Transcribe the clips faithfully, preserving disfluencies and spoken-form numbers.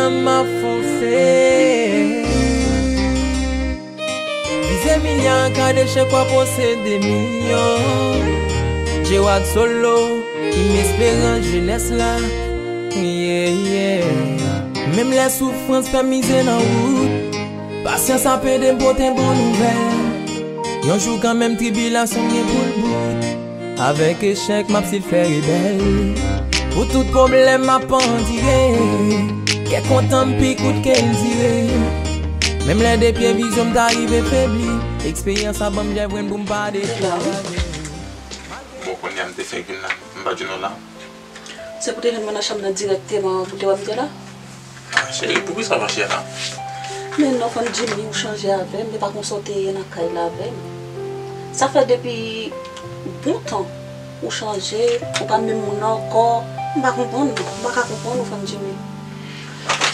M ap fonse. Vize milya an ka dechèk w ap posede milyon. Djewad Solo, Kim Esperans, jenès la. Yeah, yeah. Menm lè soufrans fè m mize nan wout, pasyans ap ede m pote bon nouvèl. Yon jou kanmenm tribilasyon m gen pou l bout. Avèk echèk m ap silfè rebèl. Pou tout pwoblèm m ap andire. Kè kontan m pi kout ke l dire. Menm lè de pye vizyon m ta rive febli, eksperyans ap ban m jèvrenn pou m pa dekouraje. Bon, kounye a m te fè youn la, m pa di nou la. Se pou te jwenn mwen nan chanm nan dirèkteman pou te wè m te la? Ah, cheri, poukisa w fache la? Men non, fanm Jimmy, ou chanje avè m, e pa konsa w te ye nan kay la avè m. Sa fè depi bon tan ou chanje, ou pa menm moun nan ankò. M pa konprann, m pa ka konprann ou, fanm Jimmy.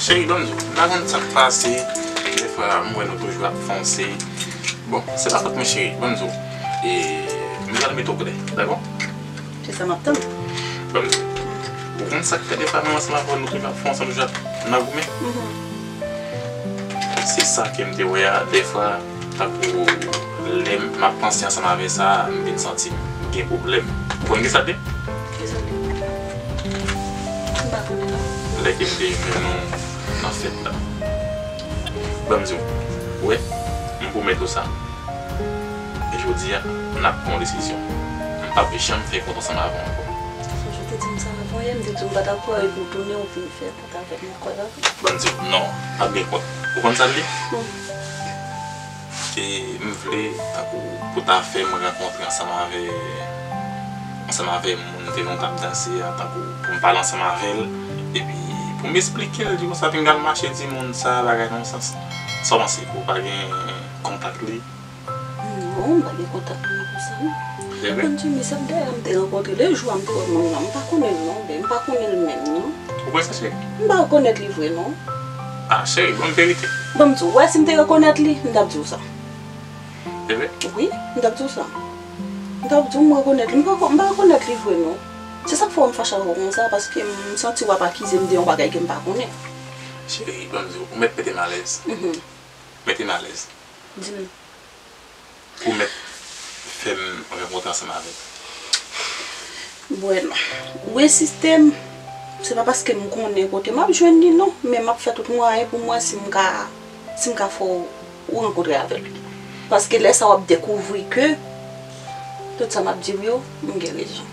Cheri, ban m di w, m pa konn sa k pase. Defwa, m wè nou toujou ap fonse. Bon, se pa fòt mwen, cheri, ban m di w. E, m pral mete w klè, dakò? Se sa m ap tann. Ban m di w. Ou konn sa k fè defwa mwen ansanm avè w nou toujou ap fè ansanm jwèt nan goumen? Mhm. Se sa ke m te wè a, defwa, tankou lè m ap panse ansanm avè sa, m vin santi m gen pwoblèm. Ou konn ki sa l te? Ki sa l te? M pa konnen non. Lè ke m te jwenn ou nan fèt la. Ban m di w, ou wè, m pwomèt ou sa. E jodi a, n ap pran yon desizyon. M p ap janm fè kont ansanm avè w ankò. Sonje w te di m sa avan yè, m te di w m pa t ap kwè epi w tounen w vin fè kont avè m ankò la. Ban m di w, non, p ap gen kont. Ou konn sa l ye? Hmm. E m vle, tankou, pou ta fè m rankontre ansanm avè, ansanm avè moun te konn t ap danse a, tankou, pou m pale ansanm avè l, epi pou m esplike l, di konsa, pou m pral mache di moun sa, bagay nan sans. Sa w panse, ou pa gen kontak li? Non, m pa gen kontak moun konsa, non. Se vre? Konn Jimmy, se dèyè m te rankontre l, jou a m te wè moun nan, m pa konnen l non, ben, m pa konnen l menm non. Ou kwè sa, cheri? M pa rekonèt li vre non. Ah, cheri, ban m verite. Ban m di w, wè si m te rekonèt li, m t ap di w sa. Se vre? Wi, m t ap di w sa. M t ap di w m rekonèt li, m pa, m pa rekonèt li vre non. Se sa k fè w m fache avè w konsa, paske m santi w ap akize m de yon bagay ke m pa konnen. Cheri, ban m di w, ou mèt mete m alèz. Mhm. Mete m alèz. Di m. Ou mèt fè m rankontre ansanm avè l. Bwè non. Ou ensiste m, se pa paske m konnen kote m ap jwenn li non, men m ap fè tout mwayen pou m wè si m ka, si m ka fè w, ou rankontre avè l. Paske lè sa w ap dekouvri ke tout sa m ap di w yo, m gen rezon.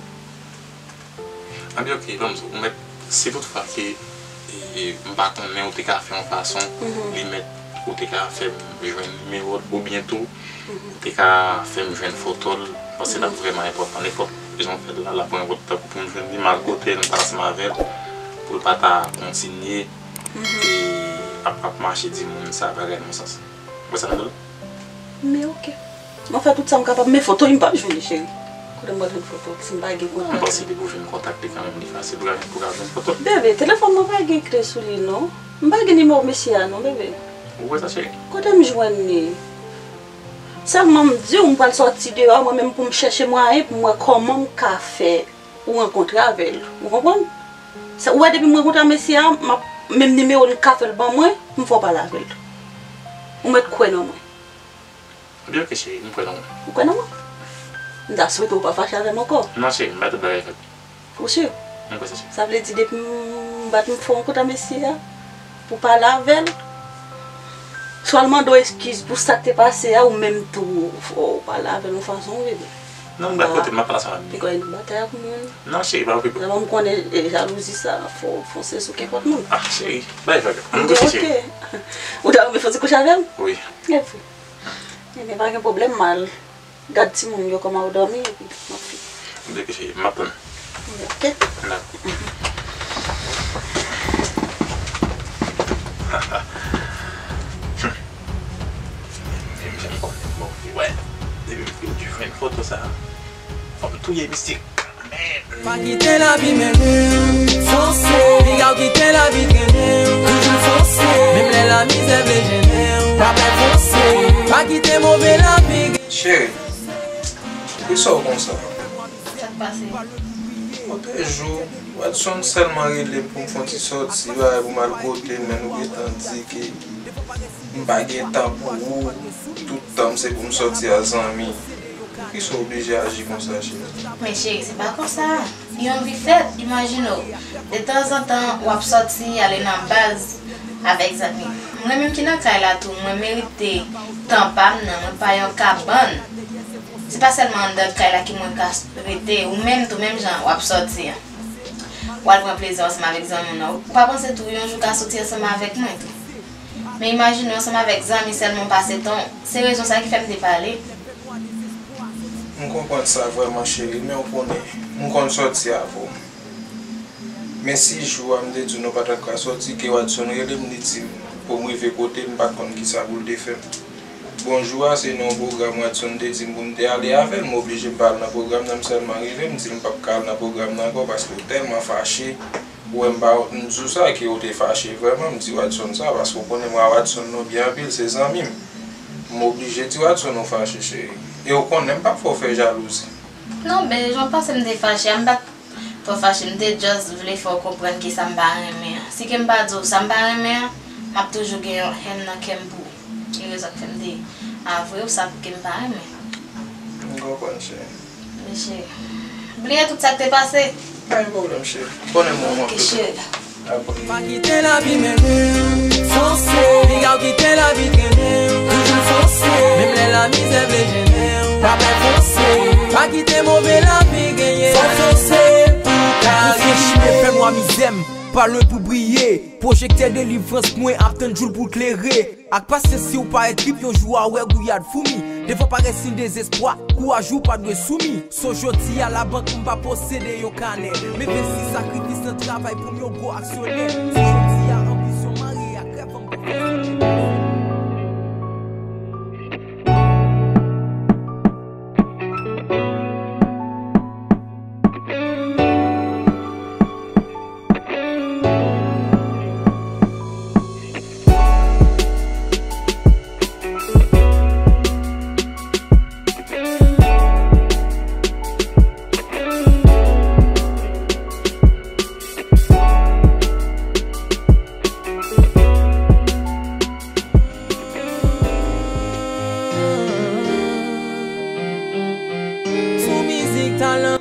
Anben, ok, ban m di w, ou mèt, si toutfwa ke, e, m pa konnen, ou te ka fè yon fason, mhm, li mèt, ou te ka fè m jwenn nimewo l, oubyen tou, mhm, ou te ka fè m jwenn foto l, paske l ap, mhm, vrèman enpòtan. Nenpòt jan w fè l la, l ap enpòtan pou m jwenn li, m al kote l, m pale ansanm avè l, pou l pa ta kontinye, mhm, e ap, ap mache di moun sa, bagay nan sans. Ou wè sa m ap di w la? Men ok. Mwen fè tout sa m kapab, men foto m p ap jwenn li, cheri. Kote m pral jwenn foto si m pa gen kontak? M panse depi w jwenn kontak li kanmenm, li fasil pou ka, pou ka jwenn foto. Bebe, telefòn mwen pa gen kle sou li, non. M pa gen nimewo mesye a, non, bebe. Ou wè sa, cheri? Kote m jwenn li? Sèlman m di w, m pral sòti deyò, mwen menm pou m chèche mwayen pou m wè kòman m ka fè ou rankontre avè l. Ou konprann? Sa, ou wè depi m rankontre ak mesye a, m ap, menm nimewo l ka fè l ban mwen, m fè w pale avè l. Ou mèt kwè nan mwen. Ebyen, ok, cheri, m kwè nan ou. Ou kwè nan mwen? M ta swete w pa fache avè m ankò. Non, cheri, m pa tout bagay fèt. Ou si? M kwè sa, cheri. Sa vle di depi m bat m fò rankontre ak mesye a, pou pale avè l, swa l mande w eskiz pou sa k te pase a, ou menm tou, fò w pale avè l yon fason, wi. Non, m pa kote, m ap pale ansanm avè l. Piga w vin batay ak moun. Non, cheri, pa okipe w. Lè m konnen, e, jalouzi sa, fò w fonse sou kenpòt moun. Ah, cheri, bay vag. M kouche, cheri. Ok. Ou ta renmen fonse kouche avè m? Wi. Epi, ebyen, pa gen pwoblèm, m al gad timoun yo kòman yo dòmi, epi m ap vini. Ok, cheri, m ap tann. Ok. Dakò. Menm jan m konnen m move, wè. Depi m fin jwenn foto sa, fò m touye misye kanmenm. Pa kite lavi mennen w, fonse. Piga w kite lavi trennen w, toujou fonse. Menm lè lamizè vle jennen w, pa pè fonse. Pa kite move lavi. Cheri, poukisa w konsa? Sa k pase? Yon jou, Watson sèlman rele m pou m fè yon ti sòti, bagay pou m al kote l, men nou gentan di ke m pa gen tan pou ou, tout tan m se pou m sòti ak zanmi. Poukisa w oblije aji konsa, cheri? Men cheri, se pa konsa. Yon vi fèt, imajine w. Detanzantan, w ap sòti, ale nan baz avèk zanmi. Mwen menm ki nan kay la tou, mwen merite tan pa m nan, mwen pa yon kabann. Se pa sèlman anndan kay la ke mwen ka rete, ou menm tou, menm jan w ap sòti an. W al pran plezi ansanm avèk zanmi w nan. Ou pa panse tou, yon jou w ka sòti ansanm avèk mwen tou? Men imajine w ansanm avèk zanmi sèlman w pase tan w. Se rezon sa ki fè m te pale. M konprann sa vrèman, cheri, men w konnen, m konn sòti avè w. Men si jou a m te di w nou pa t ap ka sòti, ke Watson rele m, li di m pou m rive kote l, m pa t konn kisa pou l te fè m. Bon, jou a, se nan yon pwogram Watson te di m pou m te ale avè l, m oblije m pa al nan pwogram nan, m sèlman rive, m di l m p ap ka al nan pwogram nan ankò paske w tèlman fache. Ou wè m pa wont m di w sa, ke w te fache vrèman, m di Watson sa, paske w konnen mwen a Watson nou byen anpil, se zanmi m. M oblije di Watson ou fache, cheri. E w konnen m p ap fè w fè jalouzi. Non, ben, jan w panse m te fache a, m pa t twò fache, m te just vle fè w konprann ke sa m pa renmen an. Si ke m pa di w sa m pa renmen an, m ap toujou gen yon hèn nan kè m pou ou. E rezon k fè m te avwe w sa ke m pa renmen. M konprann, cheri. Mesye, bliye tout sa k te pase. Pa gen pwoblèm, cheri. Konnen m renmen w anpil. Ok, cheri. Apre. Pa kite lavi mennen w, fonse. Piga w kite lavi trennen w, toujou fonse. Menm lè lamizè vle jennen w, pa pè fonse. Pa kite move lavi genyen w, fò w fonse pou w ka riche. Fè nwa mizè m, pa lwen pou briye. Pwojektè delivrans mwen ap tann jou l pou l klere. Ak pasyans, si w pa entrip, yon jou a wè gouyad foumi. Devan parèt siy dezespwa, kouraj ou pa dwe soumi. So jodi a labank m pa posede yon kanè. M envesti sakrifis nan travay pou m yon gwo aksyonè. Si jodi a anbisyon mare ak rèv an m pwofesyon. Sou mizik talan.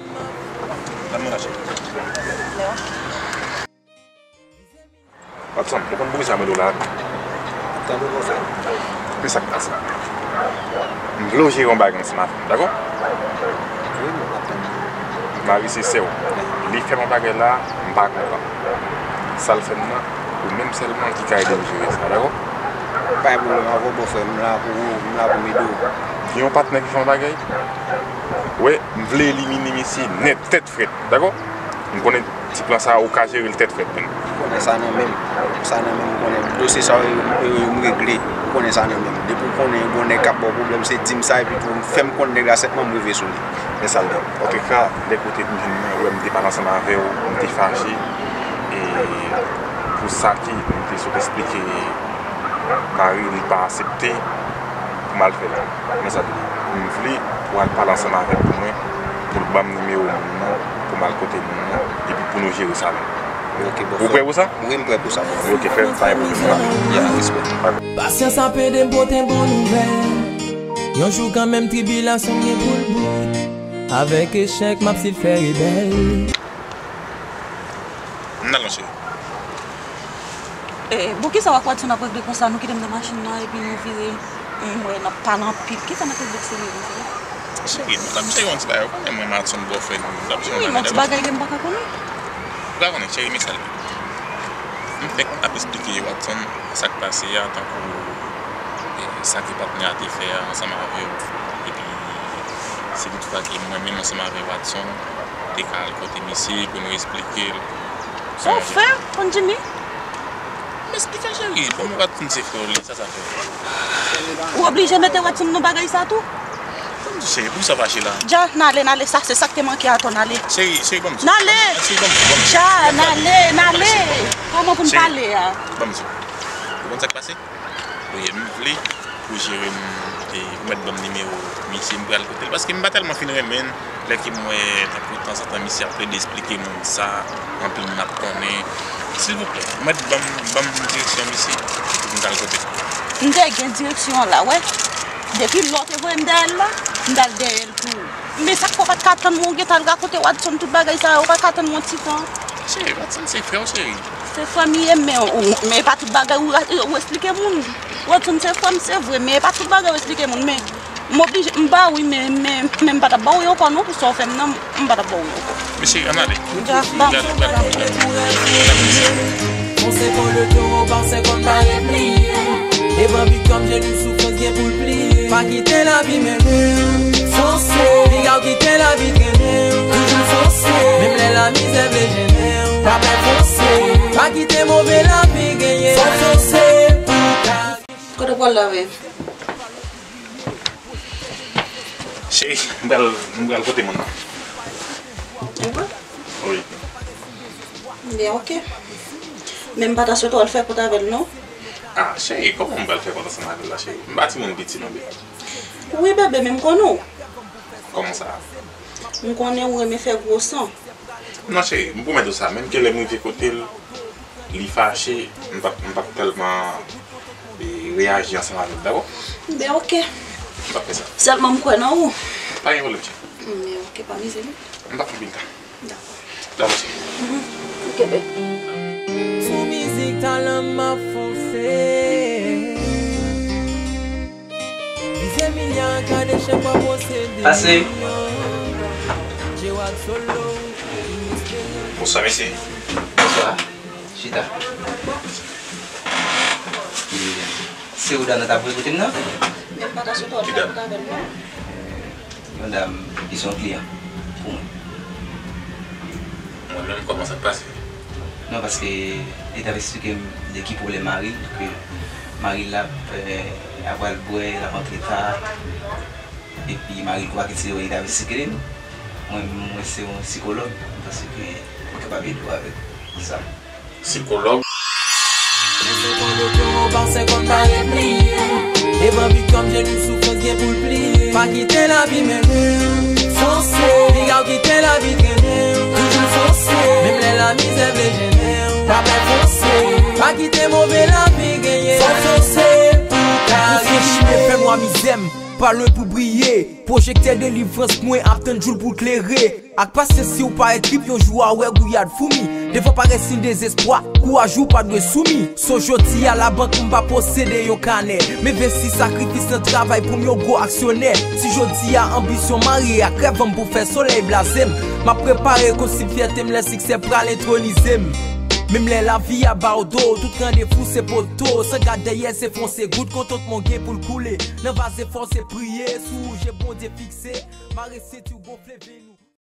Watson, ou konn poukisa mwen la? Tande w konsa. Men sa k pase? M vle w jere yon bagay ansanm avè m, dakò? Wi, mwen ap tande. Mari se sè w. Li fè m yon bagay la, m pa kontan. Sa l fè m nan, ou menm sèlman ki ka ede m jere sa, dakò? Pa gen pwoblèm avè w, bòfrè, m la pou ou, m la pou m ede w. Gen yon patnè ki fè yon bagay? Wè, m vle elimine misye nèt, tèt frèt, dakò? M konnen ti plan sa a, ou ka jere l tèt frèt menm. Ou konnen sa nan men m. Sa nan men m, ou konnen dosye sa yo, yo, yo, m regle. Ou konnen sa nan men m. Depi w konnen yon bon nèg k ap ba w pwoblèm, se di m sa, epi tou, fè m konn nèg la sètman m rive sou li. Men sa l ye. Antouka, lè kote m vin nan, ou wè m te pale ansanm avè w, m te fache. E pou sa ke m te sot esplike Mari, li pa aksepte pou m al fè l. Men sa vle di, m vle pou w al pale ansanm avè l pou mwen, pou l ban m nimewo moun nan, pou m al kote moun nan, epi pou nou jere sa nou. Ok, bòfrè. Ou prè pou sa? Wi, m prè pou sa, bòfrè. Ok, frè, pa gen pwoblèm. Ya, respè. Pasyans ap ede m pote bon nouvèl. Yon jou kanmenm tribilasyon gen pou l bout. Avèk echèk, m ap silfè rebèl. M nan lòt cheri. E, bon, kisa w ak Watson ap regle konsa? Nou kite m nan machin nan epi nou vire, m wè n ap pale anpil. Kisa n ap regle ak serye konsa? Cheri, nou t ap jere yon ti bagay, ou konnen mwen, Watson, bòfrè nou, nou t ap jere yon bagay. Wi, yon ti bagay ke m pa ka konnen. Ou pa konnen, cheri, men sa l ye. M fèk ap esplike Watson sa k pase a, tankou, e, sa ke patnè a te fè a ansanm avè w. Epi, si toutfwa ke mwen menm ansanm avè Watson, te ka al kote misye pou nou esplike l. Sa w fè, Ton Jimmy? M esplike l, cheri. Bon, mwen pa t konn se frè w li, sa sa fè. Ou oblije mete Watson nan bagay sa tou? Ban m di, cheri, poukisa w fache la? Dja, n ale, n ale, sa se sa k te manke a Ton, n ale. Cheri, cheri, ban m di. N ale! Cheri, ban m di, ban m di. Dja, n ale, n ale! Kòman pou n pale a? Ban m di. Ou konn sa k pase? Wi, m vle pou jere m, e, ou mèt ban m nimewo misye, m pral kote l. Paske m pa tèlman fin renmen l. Lè ke m wè tankou tanzantan misye ap plede esplike moun sa, anpil moun ap konnen. Silvouplè, mèt ban m, ban m direksyon misye, pou m t al kote. M te gen direksyon an la, wè. Depi lè w te voye m dèyè l la, m t al dèyè l tou. Men sa k fè w pa t ka tann mwen, w gentan al rakonte Watson tout bagay sa yo, w pa t ka tann mwen ti tan. Cheri, Watson se frè w, cheri. Se frè m ye, men, men e pa tout bagay ou, ou esplike moun. Watson se frè m, se vre, men e pa tout bagay ou esplike moun, men M oblije, m ba wi, men, men, men m pa t ap ba w yo ankò non, pou sa w fè m nan, m pa t ap ba w yo ankò. Mesye, ann ale. Dja, ba m. Ann ale, ann ale, ann ale. Fonse kon le toro, pase konn bare pli. Devan big kòm je nou soufrans gen pou l pli. Pa kite lavi mennen w. Fonse. Piga w kite lavi trennen w. Toujou fonse. Menm lè lamizè vle jennen w. Pa pè fonse. Pa kite move lavi genyen w. Fò fonse pou w ka. Kote w pral la, men? Cheri, m pral, m pral kote moun nan. E vre? Wi. Men ok. Men m pa ta swete w al fè kont avè l non. Ah, cheri, kòman m pral fè kont ansanm avè l la, cheri? M pa timoun piti non, bebe. Wi, bebe, men m konnen w. Kòman sa? M konnen w renmen fè gwo san. Non, cheri, m pwomèt ou sa, menm ke lè m rive kote l, li fache, m p ap, m p ap tèlman, e, reyaji ansanm avè l, dakò? Ben, ok. M p ap fè sa. Sèlman m kwè nan ou. Pa gen pwoblèm, cheri. Men ok, pa mize non. M p ap fè pil tan. Dakò. Dakò, cheri. Mhm. Ok, bebe. Sou mizik talan m ap fonse. Pase. Bonswa, mesye. Bonswa. Chita. Se ou dam nan t ap voye kote m nan? Ki dam? Yon dam ki se yon kliyan pou mwen. Mwen menm, kòman sa t pase? Non, paske li t ap esplike m de ki pwoblèm mari l, ke mari l ap, eh, ap al bwè, l ap antre ta, epi mari l gon pakèt seri bagay li t ap esplike li. Mwen, mwen se yon sikològ, m panse ke mwen kapab ede w avèk sa. Sikològ. Devan big kòm je nou soufrans gen pou l pli. Pa kite lavi mennen w. Fonse. Piga w kite lavi trennen w. Toujou fonse. Menm lè lamizè vle jennen w. Pa pè fonse. Pa kite move lavi genyen w. Fò fonse pou w ka riche. Fè nwa mizè m pa lwen pou briye. Pwojektè delivrans mwen ap tann jou l pou l klere. Ak pasyans, si w pa entrip, yon jou a wè gouyad foumi. Devan parèt siy dezespwa, kouraj ou pa dwe soumi. So jodi a labank m pa posede yon kanè. Men vensis sakrifis nan travay pou m yon gwo aksyonè. Si jodi a anbisyon marye ak rèv an m pou fè solèy blaze m, m ap prepare kostib fyète m lè siksè pral entronize m. Menm lè lavi a ba w do, tout randevou se poto. San gad dèyè se fonse, goud kontantman gen pou l koule. Nan vaze fò se priye, sou wouje Bondye fikse. Mare senti w gonfle veni.